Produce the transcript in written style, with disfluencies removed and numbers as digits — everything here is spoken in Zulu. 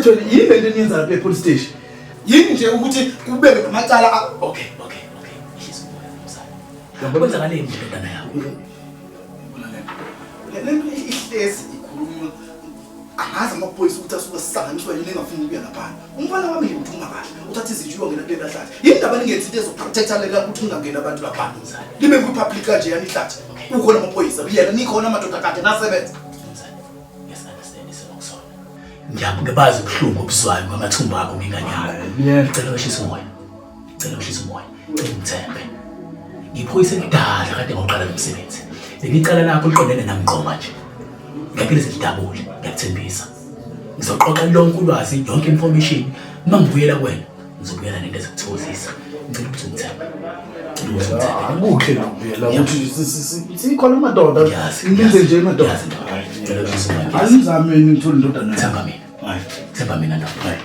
Emthethweni yini lento eniyenza lapha e-police station? Yini nje ukuthi kubeke namacala Okay. Ihlisa umoya mzala. Kwenzakaleni ndodana yakho? Le nto ihlezi ikhulunywa, angazi amaphoyisa ukuthi asuke sisanganiswa yini engafuni ukuya laphana. Umfana wami nje uthuma kahle, uthatha izinto uyongena kuleli hlathi. Yini ndaba ningenzi into ezoprotecta lela ukuthi kungangeni abantu laphana? Libe kwi-public kanje yani ihlathi. Kukhona amaphoyisa, yena nikhona amadoda kade nasebenza. Yes, understand isimo kusona. Ngiyabazi ubuhlungu obuzwayo ngamathumba akho ngengane yakho. Ngicela wehlise umoya. Ngicela wehlise umoya. Ngicela ungithembe. Ngiphoyisa elidala kade ngawuqala lo msebenzi. Leli cala lakho liqondene nami ngqo manje. Ngeke lize lidabule, ngiyakuthembisa. Ngizoqoqa lonke ulwazi, yonke information. Uma ngibuyela kuwena, ngizobuyela nento ezokuthokozisa. Ngicela ukuthi ungithembe. Ngicela ukuthi ungithembe. Akuhle lokuvela ukuthi sikhona amadoda. Ngiyazi, Ngilenze nje madoda. ngiyazi ndoda. Ngicela wehlise umoya. Asimzameni ngithole indodana. Themba mina. Hayi. Themba mina ndoda.